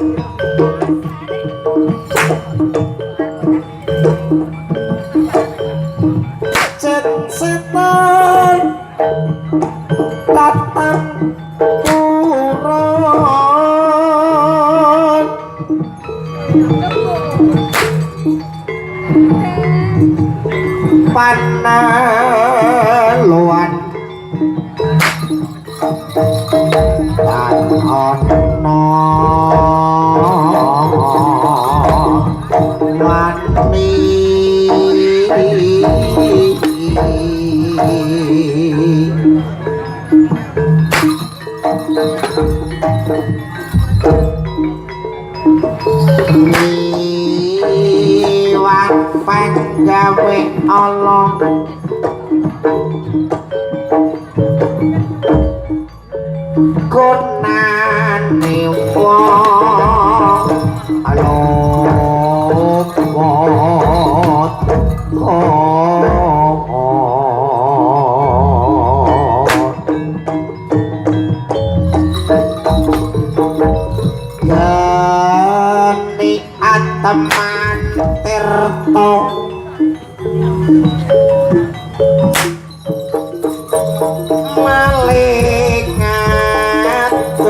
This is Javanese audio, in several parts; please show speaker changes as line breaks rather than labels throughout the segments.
Jet setan tatang puron panaluan tan ana wani. Liwat panggawe Allah gunane wong alopot. Geni ateman tirta maling adoh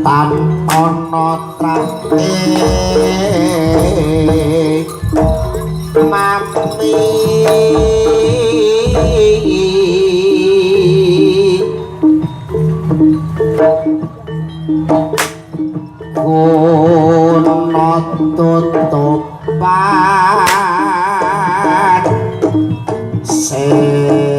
tan ana trate mami kono tutupan sing